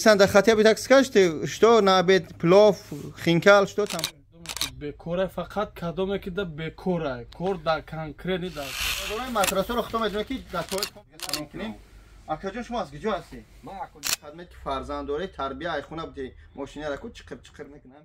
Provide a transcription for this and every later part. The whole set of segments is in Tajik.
Александр, хотя бы так скажете, что на обед: плов, хинкал, что там? Бекора, фақат кадоме ки да бекора кор да конкретный да. Матрасоро худто медонед, ки дастҳои салом кунем. Акаҷон, шумо аз куҷо ҳастед? Хадмат ки фарзанд доред, тарбия ай хона буди, мошинара ку чиқир чиқир мекунам.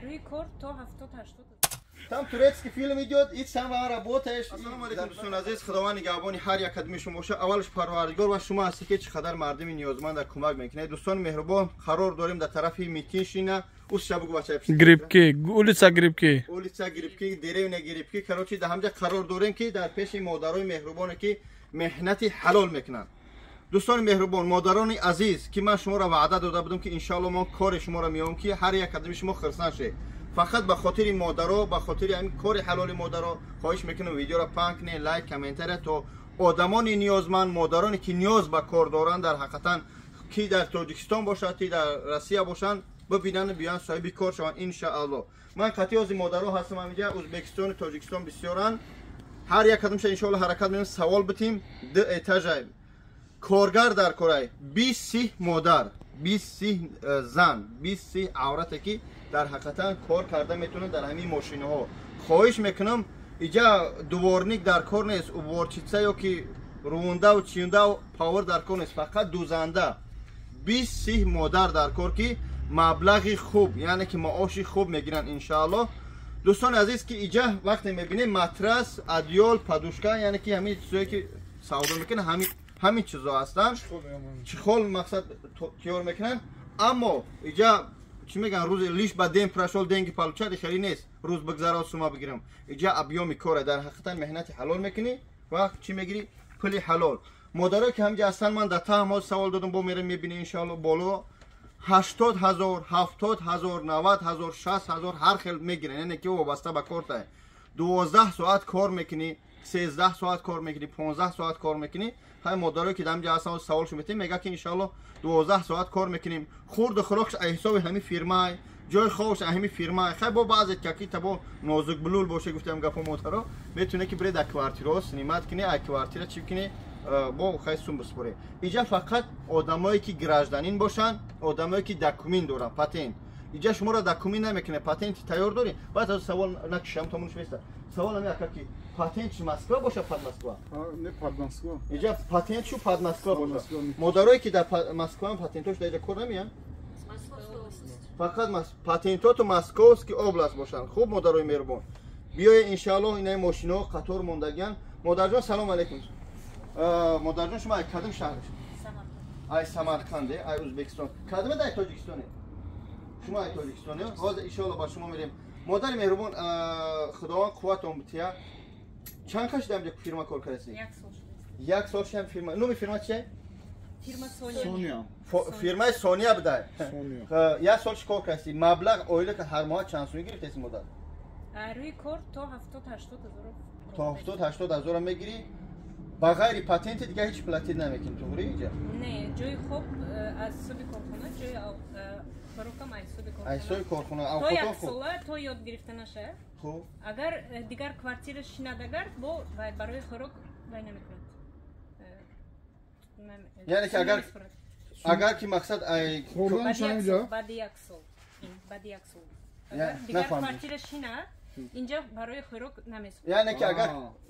Рӯи кор то 70-80. Там турецкий фильм идет, и сам вам работаешь. Ассалому алейкум, дӯстони азиз, Худованд нигаҳбони ҳар як қадами шумо боша. Аввалаш Парвардигор ва шумо ҳастед, ки чӣ қадар мардими ниёзманда кӯмак мекунед. Дӯстони меҳрубон, қарор дорем дар тарафи Митишина. Усша бугу, бача. Грибки, улица Грибки. Улица Грибки, деревня Грибки. Короче, дар ҳамҷа қарор дорем, ки дар пеши модарои меҳрубоне, ки меҳнати ҳалол мекунанд. Дӯстони меҳрубон, модарони азиз, ки ман шуморо ваъда дода будам, ки иншоалло мо кори шуморо меём, ки ҳар як қадами шумо хирсан шед. Фақат ба хотири модаро, ба хотири ҳамин кори ҳалоли модаро хоҳиш мекунам, видеоро паҳн кунед, лайк, комментария, то одамони ниёзманд, модароне ки ниёз ба кор доранд, дар ҳақиқатан ки дар Тоҷикистон бошад, ки дар Россия бошанд, бибинанд, биёянд, соҳиби кор шаванд, иншаалло. Ман қатъи ози модаро ҳастам ҳаминҷа, Ӯзбекистону Тоҷикистон бисёранд. Ҳар як қадамша иншоалло ҳаракат мекунем, савол битим. Ду этажа коргар дар корай, 20-30 модар, 20-30 зан, 20-30 аврате, ки дар ҳақиқатан кор карда метавонанд дар ҳамин мошинаҳо. Хоҳиш мекунам, иҷа дворник дар кор нест, уборщица ё ки рувундаву чиюндаву повар дар кор нест, фақат дузанда. 20-30 модар дар кор, ки маблағи хуб, яъне ки маоши хуб мегиранд, иншаалло. Дӯстони азиз, ки иҷа вақте мебинем, матрас, одеял, подушка, яъне ки ҳамин чизое ки савдо мекунанд, ҳамин чизо ҳастанд, чехол, мақсад, тиёр мекунанд. Аммо иҷа чӣ мегӯянд, рӯзи лишь бы день прошёл, деньги получали, хеле нест, рӯз бигзаро, сума бигирам. Иҷа объёми кора, дар ҳақиқатан меҳнати ҳалол мекунӣ ва чӣ мегирӣ? Пули ҳалол. Модарое ки ҳамҷа ҳастанд, ман дар таҳам ҳоз савол додам, бо мерем, мебинем, иншоалло. Боло 80 000, 70 000, 90 000, 60 000, ҳар хел мегиранд, яъне ки вобаста ба корта. 12 соат кор мекунӣ, 13 соат кор мекунӣ, 15 соат кор мекунӣ. Ҳай, модарое ки дар ҳамҷа ҳастанд, саволшо метем, мега, ки иншоалло 12 соат кор мекунем, хурду хӯрокш аз ҳисоби ҳамин фирмай, ҷои хобш аз ҳамин фирмай. Хай, бо баъзе каки табо нозук булул боше, гуфтам гапо, модаро метавоне, ки бире дар квартираҳо снимать кунӣ, ай квартира чӣ кунӣ, бо хай сум биспорӣ. Иҷа фақат одамое ки гражданин бошанд, одамое ки документ доранд, патент. Иҷа шуморо документ намекунад, патенти тайёр дорӣ. Баъд аз савол накишам, тамонш места. Савол ами, ака, ки патент чи Москва боша, под Москва? Не, под Москва. Иҷа патент шу под Москва боша. Модарое ки дар Москва патентош, дар иҷа кор намеянд, фақат патентоту Московский область бошанд. Хуб, модарои меҳрубон, биёе, иншаалло. Инаи мошинаҳо қатор мондагиянд. Модарҷон, салом алейкум. Модарҷон, шумо ай кадом шаҳр? Ай Самарқанде, ай Ӯзбекистон. Кадоме ай Тоҷикистоне? Шумо ай Тоҷикистоне. Ҳозир, иншоалло, ба шумо мерем. Модари меҳрубон, Худованд қувватон бития. Чанд қаш дар фирма кор кардасӣ? Як сол шам. Фирма, номи фирма чия? Сония. Фирмаи Сония будай. Як сол чӣ кор кардасӣ? Маблағ, оила ҳар моҳ чанд сумӣ гирифтаси, модар? Рӯи кор то 70-80 ҳазор. То 70-80 ҳазора мегирӣ. Ба ғайри патенти дига ҳеҷ платить намекунӣ, туғри, иҷа? Не, ҷои хоб аз ҳисоби корхона, ҷои хӯрокам аз ҳисоби корхона. Аз ҳисоби корхона. То як сола, то ёд гирифта наша. Хуб. Агар дигар квартира шинад, агар бо барои хӯрок вай намекунад. Яъне ки агар ки мақсад ай Баъди як сол, баъди як сол дигар квартира шинад, инҷа барои хӯрок намесупорад. Яъне ки агар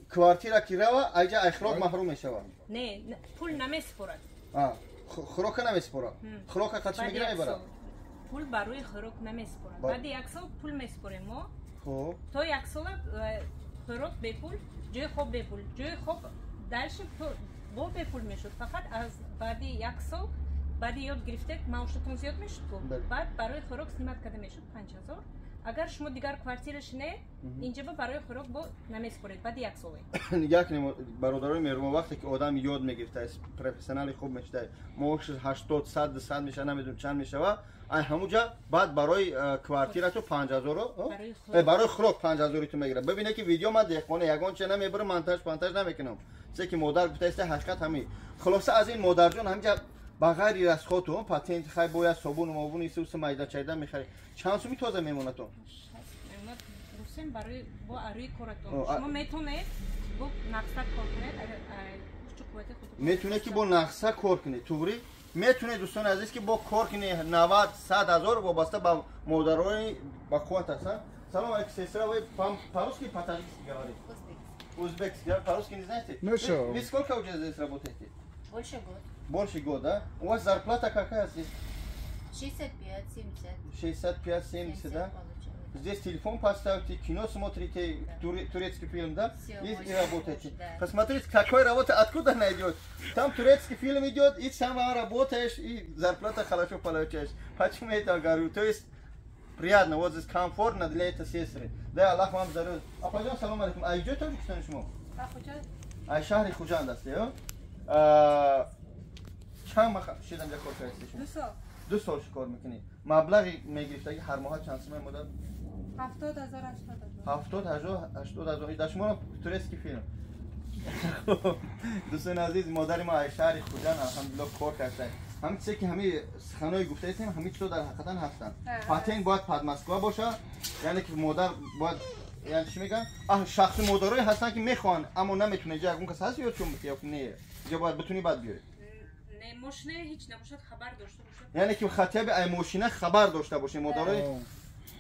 квартира ки рава, айҷа ай хӯрок маҳрум мешавад? Не, пул намесупорад. Хӯрока намесупорад. Хӯрока қачи мегира, мебарад? Пул барои хӯрок намесупорад. Баъди як сол пул месупорем мо. Хуб. То як сола хӯрок бепул, ҷои хоб бепул, ҷои хоб дальше бо бепул мешуд. Фақат аз баъди як сол, баъди ёд гирифтед, маошатон зиёд мешуд ку, баъд барои хӯрок снимать карда мешуд 5000. Агар шумо дигар квартира шинед, инҷа ба барои хӯрок бо намесупоред баъди як соле. Нигоҳ кунем, бародарои меҳрубон, вақте ки одам ёд мегирифта, профессионали хуб мешуда, маошаш 80, 100, 200 мешава, намедонам чанд мешава, ай ҳамуҷа баъд барои квартирату 5000-ро, барои хӯрок 5000-и ту мегирад. Бибине, ки видео ман деҳқона ягон че намебарам, монтаж пантаж намекунам. Чизе ки модар гуфтааста, ҳақиқат ҳамин. Хулоса, аз ин, модарҷон, ҳаминҷа ба ғайри расходу патент, хай, бояд собуну мобуну, исуса, майда чайда мехарӣ, чанд суми тоза мемонад-то? Гуфтем, барои бо арӯи коратон шумо метавонед бо нақса кор кунед, кӯчу қуввати худ. Метавонед, ки бо нақса кор кунед, туғри. Метунед дӯстони азиз ки бо кор кунед 90 100 ҳазор вобаста ба модарони ба қувват ҳастанд. Салом алейкум, сестра, вы по-русски, по-таджикски говорите? Узбекский. По-русски не знаете? Вы сколько уже здесь работаете? Больше года. Больше года, да? У вас зарплата какая здесь? 65, 70. 65, 70, да? Здесь телефон поставите, кино смотрите, да. Турецкий фильм, да? Всё, и работаете. Да. Посмотрите, какой работа, откуда найдет. Там турецкий фильм идет, и сама работаешь, и зарплата хорошо получаешь. Почему я это говорю? То есть приятно, вот здесь комфортно для этой сестры. Да, Аллах вам здоровья. А пойдем, салам алейкум. А идет Таджикистан шумо? А шаҳри Хуҷанд аст, ё? Чанд маҳ шидам ҷа кор кардед шумо? 2 сол. 2 сол кор мекунӣ. Маблағи мегирифтаги ҳар моҳа чанд сумай модар? 70 ҳазор, 80 ҳазор. 70 ҳазор, 80 ҳазор. Дар шумо турецкий фильм. Дӯстони азиз, модари мо аз шаҳри Хуҷанд алҳамдулиллоҳ кор карданд. Ҳамин чизе ки ҳамин суханое гуфтаистем, ҳамин чизо дар ҳақиқатан ҳастанд. Патент бояд под Москва боша, яъне ки модар бояд, яъне чӣ мегӯянд? Шахси модарое ҳастанд ки мехоҳанд, аммо наметунанд. Иҷа ягон кас ҳаст ё чун ё не? Иҷа бояд битунӣ баъд биёй. Не, мошина ҳеҷ набошад, хабар дошта бошад. Яъне ки хотя бы ай мошина хабар дошта бошем модарои.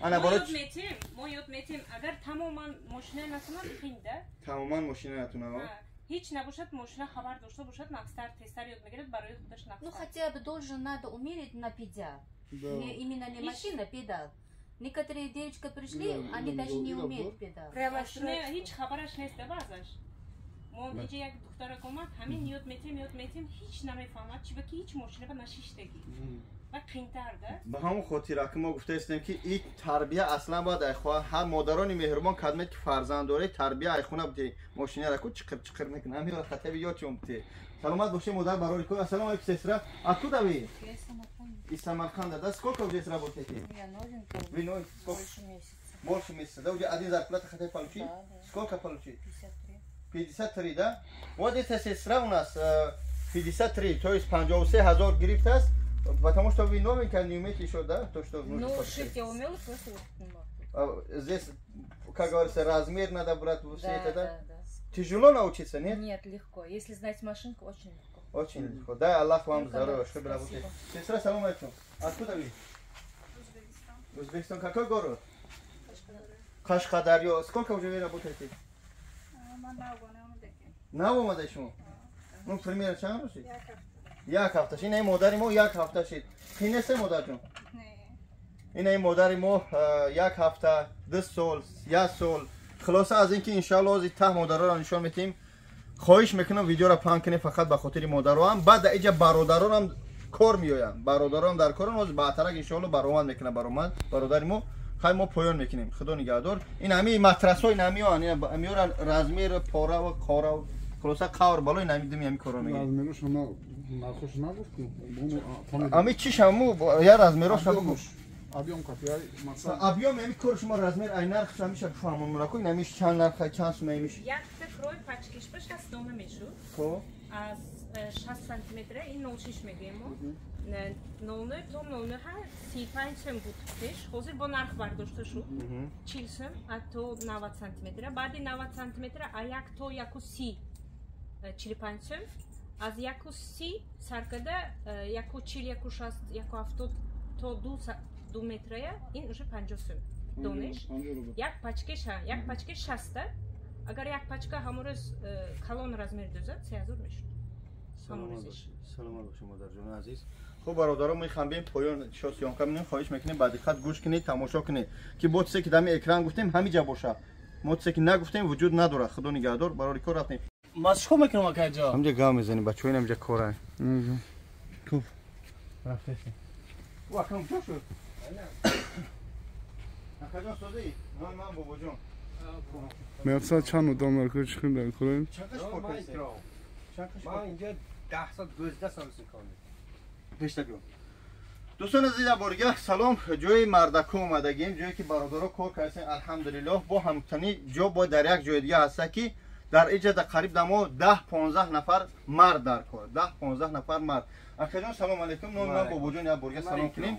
Ана мо барои ёд метем, мо ёд метем. Агар тамоман мошина натунад, қин да. Тамоман мошина натунад. Ҳеҷ набошад, мошина хабар дошта бошад, нақстар, тезтар ёд мегирад, барои худаш Ну, нақстар. хотя бы должен надо умереть на педаль. Да. Не, именно не машина, педаль. Некоторые девочки пришли, Да, они да, даже не да, умеют да. педаль. Мошина ҳеҷ хабараш нест да баъзаш. Мо иҷа як духтарак омад, ҳамин ёд метем, ёд метем, ҳеҷ намефаҳмад, чиба ки ҳеҷ мошина ба нашиштагӣ. Ва қинтар да. Ба ҳамон хотир ки мо гуфтаистем ки ин тарбия аслан бояд айхоҳ ҳар модарони меҳрубон кадмед ки фарзанд доред, тарбия айхона бите. Мошинара ку чиқир чиқир мекунад, ҳамин хотя бы ёд чун бите. Саломат бошед, модар, барори кор. Ассалому алейкум, сестра. Откуда вы? Я из Самарканда. Из Самарканда, да? Сколько вы здесь работаете? Я новенькая. Вы новенькая? Сколько? Больше месяца. Больше месяца, да? Уже один зарплата хотели получить? Да, да. Сколько получить? 53. 53, да? Вот эта сестра у нас 53, то есть 53 ҳазор гирифт аст, потому что вы новенькая, не умеете еще, да, то, что нужно Ну, посмотреть. шить я умела, просто вот не могу. А, здесь, как говорится, размер надо брать, все Да, это, да? да, да. Тяжело научиться, нет? Нет, легко. Если знать машинку, очень легко. Очень легко. Дай Аллах вам Ну, здоровья, спасибо. чтобы работать. Сестра, салам алейкум. Откуда вы? Узбекистан. Какой город? Кашкадарьё. Сколько уже вы работаете? Нав омада шумо? Ну, примерно чанд рӯз шид? Як ҳафта шид. Ин модари мо як ҳафта шид. Қинесе, модарҷон? Ин модари мо як ҳафта, 2 сол, як сол. Хулоса аз ин ки иншаалло ҳозир таҳ модароро нишон метиҳем. Хоҳиш мекунам, видеоро паҳн кунед фақат ба хотири модароам. Баъд дар иҷа бародаронам кор меоянд. Бародаронам дар корон ҳозир баъдтарак иншоалло баромад мекунад, баромад бародари мо. Хай, мо поён мекунем. Худо нигаҳдор. Ин ҳамин матрасҳо, ин ҳамиён, ҳамиёра размер, пора ва қора, хулоса қавр бало, ин ҳами думи ҳами корро мегирем. Размерош на нархош нагуфт ку. Ами чиш ҳаму я размерош бугу. Объем капиай масалан. Объем ҳами кори шумо, размер ай нарх ҳамиша бифаҳмон мураку, ин ҳамиш чанд нарх, чанд сума ҳамиш? Якта крой пачкиш ба 60 дона мешуд. Хоб. Аз 60 сантиметра, ин 06 мегӯем мо. 09 то 09 ҳа 35 сом буд пеш. Ҳозир бо нарх бардошта шуд. 40 сом то 90 сантиметра. Баъди 90 сантиметра а 1 то 1,30 45 сом. Аз 1,30 сар карда 1,40, 1,60, 1,70 то 2 метрая, ин уже 50 сом донеш. Як пачкеша, як пачке 60. Агар як пачка ҳамон рӯз калон размер дӯзад, 3000 мешуд. Ҳамон рӯзиш. Саломат бошед, модарҷони азиз. Хуб, бародарон, мехоҳам бим поён шо съёмка менем. Хоҳиш мекунем, ба диққат гӯш кунед, тамошо кунед, ки бо чизе ки дар экран гуфтем, ҳамиҷа боша. Мо чизе ки нагуфтем, вуҷуд надорад. Худо нигаҳдор, барори кор рафтем. Ма чикор мекунам, акаҷо? Ҳамҷа гав мезанем, бачаҳо, ин ҳамҷа кора. Хуб, рафтесем. Ӯ акам куҷо шуд? Акаҷон, созӣ? Номи ман Бобоҷон. Меъса чанд одам дар кор чихин дар корем? Чанд каш кор кардед? Чанд каш ман инҷа 10 сол, 12 сол кор мекунам. Пешта биё. Дӯстон азиз, борга салом. Ҷои мардако омадагим, ҷое ки бародаро кор кардем, алҳамдулиллоҳ. Бо ҳамтани ҷо бо дар як ҷои дига ҳаста ки дар иҷа дар қариб дамо 10-15 нафар мард дар кор, 10-15 нафар мард. Акаҷон, салом алейкум. Номи ман Бобоҷон, як борга салом кунем.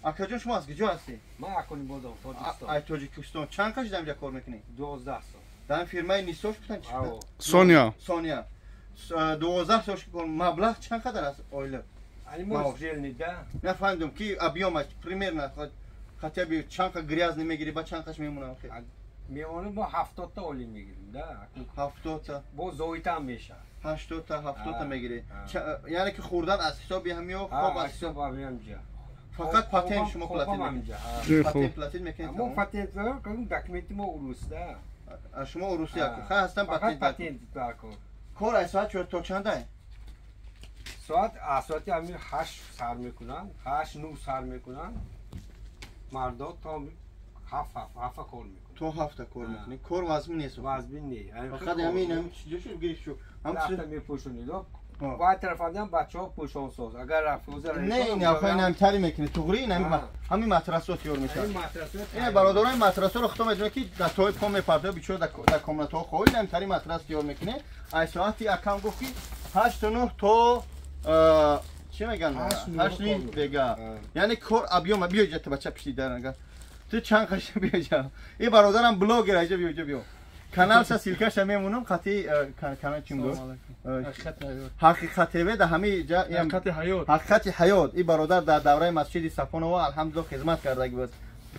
Акаҷон, шумо аз куҷо ҳастед? Ман Аконибодом, Тоҷикистон. Ай Тоҷикистон. Чанд каш дар инҷа кор мекунед? 12 сол. Дар ин фирмаи Нисош гуфтан чӣ? Аво. Сония. Сония. 12 сол кор. Маблағ чанд қадар аст оила? Нафаҳмидам ки объёмаш примерно хотя бы чанд грязный мегири, ба чанд қаш мемонам? Мемонем мо 70 та олим мегирим да. 70 та. Бо зоита ҳам мешавад. 80 та, 70 та мегири. Яъне ки хӯрдан аз ҳисоби ҳамиё, хоб аз ҳисоби ҳамиҷа. Фақат патент шумо платить мекунед? Патент платить мекунед? Мо патент документи мо урус да. Шумо урусӣ ха ҳастан. Патент, патент кор аз соат то чандай? Соат аз соати ҳами 8 сар мекунанд, 8, 9 сар мекунанд мардо, то 7, 7 кор мекунанд. То 7 кор мекунӣ. Кор вазмин нест? Вазмин не. Фақат ҳамин ҳамин чиҷо шуд, гирифт шу. Рафта мепӯшонид, вай тарафадиам бачаҳо пӯшонсоз агар рафт. Не, ин ҳамтари мекунӣ, туғри ин ҳамин матрасо тиёр мешавад. Ин бародарои матрасоро худо медонад, ки дар тои по мепартоя бичора, дар комнатаҳо хоҳӣ ҳамтари матрас тиёр мекунӣ. Ай соати акам гуфт, ки 8 то 9 то чӣ меган, 8 бега, яъне кор объём. Биё иҷа, бача, пишти дар ту чанд қаша, биё иҷа. И бародарам блогер, иҷа биё, иҷа биё. Каналша ссылкаша мемонам, хати канал чим гуфт, Ҳақиқат ТВ, да ҳами ҷа. Ҳақиқати ҳаёт. И бародар дар давраи масҷиди Сафонова, алҳамдулилло, хизмат кардаги буд.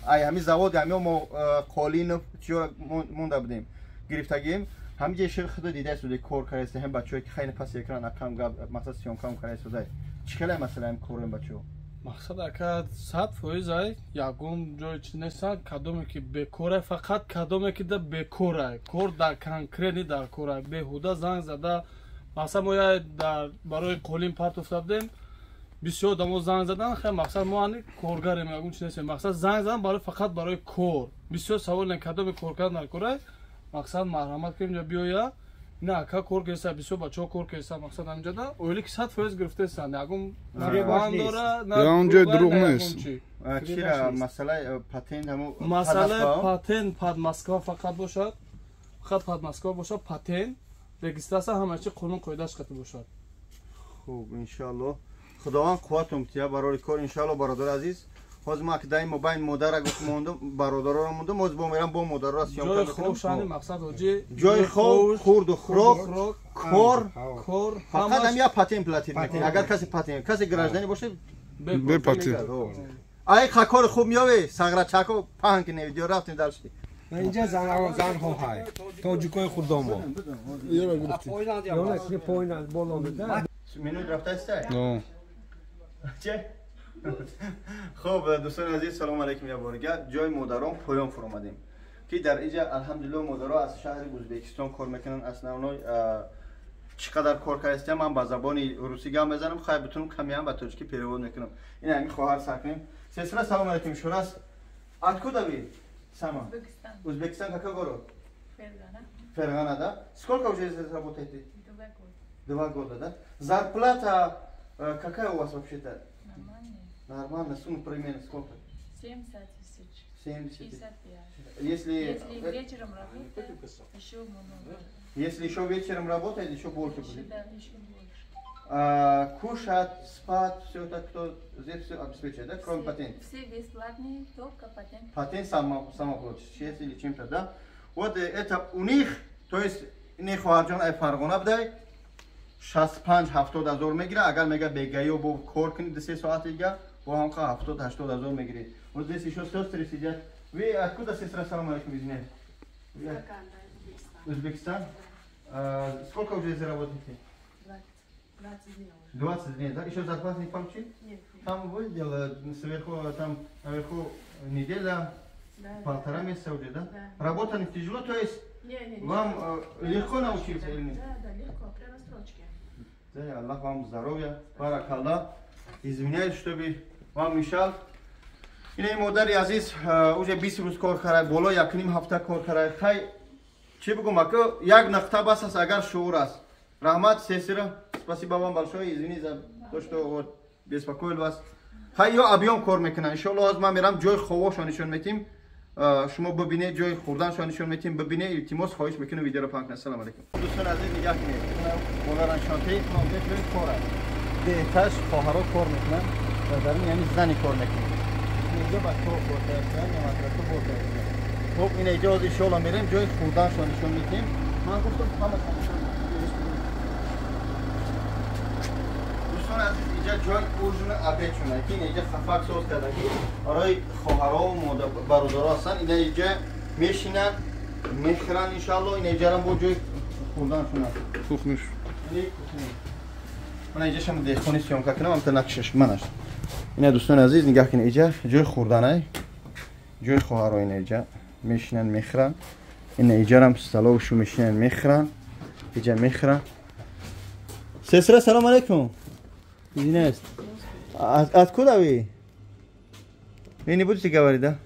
Ай ҳами заводи ҳамио мо қолинов чиёра монда будем, гирифтагием. Ҳамиҷа шир худо дидаистуде, кор кардаиста ҳам бачаҳое ки хайни паси экран акам гап масалан съёмкам кардаистудай. Чӣ хеле масъала ҳам корем бачаҳо? Мақсад, ака, 100% ай, ягон ҷои чи нестан. Кадоме ки бекорай, фақат кадоме ки да бекорай, кор дар конкретный дар корай, беҳуда занг зада. Мақсад, мо я дар барои қолин партофта будем, бисёр одамо занг задан. Хай, мақсад, мо ани коргарем, ягон чи нестем. Мақсад, занг задан барои фақат барои кор. Бисёр савол не, кадоме кор кард дар корай, мақсад, марҳамат кунем, ҷа биёя. На, ака кор кеса, бисёр бачаҳо кор кеса. Мақсад, ҳаминҷода оилӣ ки 100% гирифтаестанд, ягон дора. Ҷои дурӯғ нест. Чира масъалаи патент ҳамо? Масъалаи патент под Москва фақат бошад, фақат под Москва бошад, патент, регистрация, ҳама чи қонун қоидааш қатӣ бошад. Хуб, иншаалло, худованд қувватум тия барори кор, иншаалло. Бародари азиз, ҳозир ма ки дар ин мобайн модара гуфт мондум, бародароро мондум, ҳозир бо мерам бо модарора съёмка. Ҷои хоб шани, мақсад, ҳоҷи. Ҷои хоб, хурду хӯрок, кор. Кор. Фақат ҳам як патент платить мекунӣ, агар касе патент, касе гражданин боше. Бе патент. Ай кори хуб меёве, сағрачако паҳн ки видео рафтем дальше. Инҷа занҳо ҳай тоҷикои хурдомо. Минут рафтаистай че. Хуб, дӯстони азиз, салому алайкум. Як бор дигар ҷои модарон поён фуромадем, ки дар инҷа, алҳамдулилло, модаро аз шаҳри Ӯзбекистон кор мекунанд. Основной чӣ қадар кор кардастиям, ман ба забони русӣ гап мезанам, хай битунам камиам ба тоҷикӣ перевод мекунам. Ин ҳамин хоҳар сар кунем. Сестра, салому алайкум, ещё раз. Откуда вы сама? Узбекистан. Какой город? Фергана, да? Сколько уже здесь работаете? 2 года. 2 года, да? Зарплата какая у вас вообще-то? Нормально, сумма примерно сколько? 70 тысяч. 70 тысяч. 55. Если, Если вечером работает, еще много. Если еще вечером работает, еще больше Еще, будет. да, еще больше. А, кушать, спать, все это кто здесь все обеспечивает, да? Кроме Все- патента. Все бесплатные, только патент. Патент сама платишь, 6 или чем-то, да? Вот это у них, то есть не хоҳарҷон ай Фарғона будай, 65 70 ҳазор мегира, агар мега бегаё бо кор кунӣ 2-3 соат дига, бо ҳамқа 70 80 ҳазор мегирӣ. Вот здесь еще сестры сидят. Вы откуда, сестра? Салам алейкум, извиняюсь. Узбекистан. А, сколько уже здесь работаете? 20 дней уже. 20 дней, да? Еще зарплату не получили? Нет. Там выделил сверху, там наверху неделя, Да. полтора месяца уже, да? Да. Работа не тяжело, то есть Не, не, не. вам легко научиться или нет? Да, легко, прямо строчки. Да, Аллах вам здоровья, баракаллах. Извиняюсь, чтобы вам мешал. Ин модари азиз уже 20 рӯз кор карай, боло 1,5 ҳафта кор карай. Хай, чӣ бигӯм, ака, як нақта бас аст, агар шуур аст. Раҳмат, сестра, спасибо вам большое, извини за то, что вот беспокоил вас. Хай, ё объём кор мекунан. Иншоалло, ҳозир ман мерам ҷои ховошон нишон метим. Шумо бибинед, ҷои хӯрданшон нишон метим, бибинед. Илтимос, хоҳиш мекунам, видеоро паҳн кунед. Ассалому алайкум. Дӯстони азиз, нигаҳ кунед. Болара нишонтаи ҷои кор аст. Беҳташ хоҳаро кор мекунанд ва дар ин яъне зани кор мекунанд. Инҷо бачаҳо кор карданд, матрасо кор карданд. Хуб, ин инҷо ҳозир иншоалло мерем, ҷои хӯрданшон нишон медиҳем. Ман гуфтам ҳама. Дӯстони азиз, Инҷа ҷой ужин обед шуна ки инҷа хафак соз карда ки барои хоҳаро ва бародаро ҳастан. Ина инҷа мешинанд, мехӯранд иншаалло. Ина инҷарам бо ҷои хӯрдан шуна. Кухня ш. Ман инҷа шама деҳқони съёмка кунам, амта накшиш манаш. Ина дӯстони азиз, нигаҳ кунед, инҷа ҷои хӯрданай, ҷои хоҳаро ина инҷа мешинанд, мехӯранд. Ина инҷарам столовый шу мешинанд, мехӯранд, инҷа мехӯранд. Сестра, салом алейкум. Извиняюсь. Откуда вы? Вы не будете говорить, да?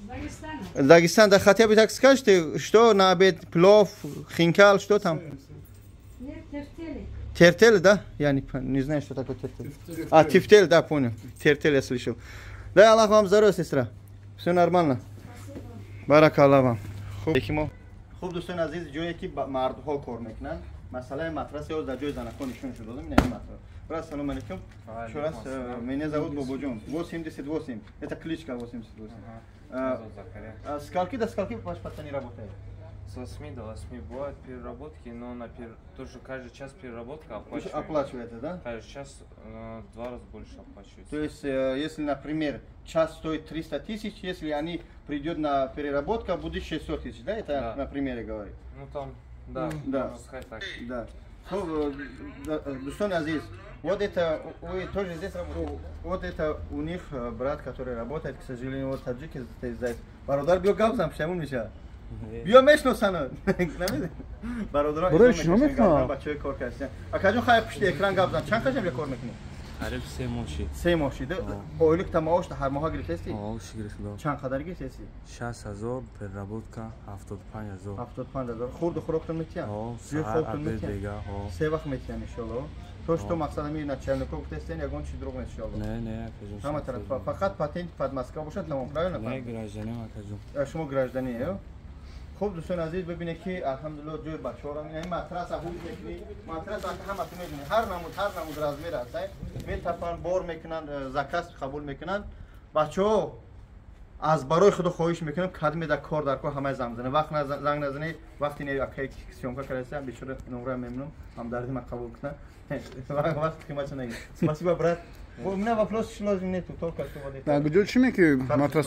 Дагестана. Дагестан, да, хотя бы так скажете, что на обед, плов, хинкал, что там? Нет, тефтели. Тертель, да? Я не знаю, что такое тертель. А, тефтель, да, понял. Тертель я слышал. Да, Аллах вам здоровья, сестра. Все нормально. Баракаллах вам. Хуб, дӯстони азиз, ҷое ки мардҳо кор мекунанд, масъалаи матраси ҳоз дар ҷои занакҳо нишон шуд. Додам ин матрас. Брат, салом алейкум. Еще раз, меня зовут Бободжон. 88. Это кличка 88. А, скольки до скольки ваш пацаны работает? С 8 до 8 бывают переработки, но тоже каждый час переработка оплачивается. Оплачивается, да? Каждый час 2 раза больше оплачивается. То есть, если, например, час стоит 300 тысяч, если они придет на переработку, будет 600 тысяч, да? Это да. На примере говорю. Ну там, да, да. Можно сказать так. Да. Дӯстони азиз, вот это, вы тоже здесь работаете? Вот это у них брат, который работает, к сожалению, вот таджики здесь. Бародар, биё гап зан, пушаймон меша. Биё мешносанд. Бародаро, Барои шино мекунам. Бачаҳои кор карданд. Акаҷон, хай пушти экран гап зан. Чанд қашам кор мекунӣ? Қариб 3 моҳ шид. 3 моҳ шид. Ойлик та маош ҳар моҳа гирифтасти? Маош гирифтам. Чанд қадар гирифтасти? 60 000, переработка 75 000. 75 000. Хурду хӯроктон метиҳанд? Ҳо, саҳар, обед, бега, ҳо. Се вақт метиҳанд иншоалло. То что мақсад ҳами начальник о гуфтастен, ягон чи дурӯғ нест иншоалло. Не, не, акаҷон. Ҳама тараф фақат патент под Москва бошад, тамом, правильно? Не, гражданин, акаҷон. Шумо гражданин, ё? Хуб, дӯстони азиз, бибинед ки алҳамдулилло ҷои бачаҳоро ин матрас ҳуз мекунӣ, матрас ҳамату медонӣ, ҳар намуд размер аст, метапанд, бор мекунанд, заказ қабул мекунанд. Бачаҳо, аз барои худо хоҳиш мекунам, кадме дар кор дар кор ҳамаи занг занед, вақт занг назанед, вақти не акай съёмка кардаста, бечора номра мемнум, ҳамдарди ман қабул кунад, вақт қиматша нагир. Спасибо, брат. У меня вопрос сложный нету, только что вот это. Дар куҷо чӣ мекунӣ матрас?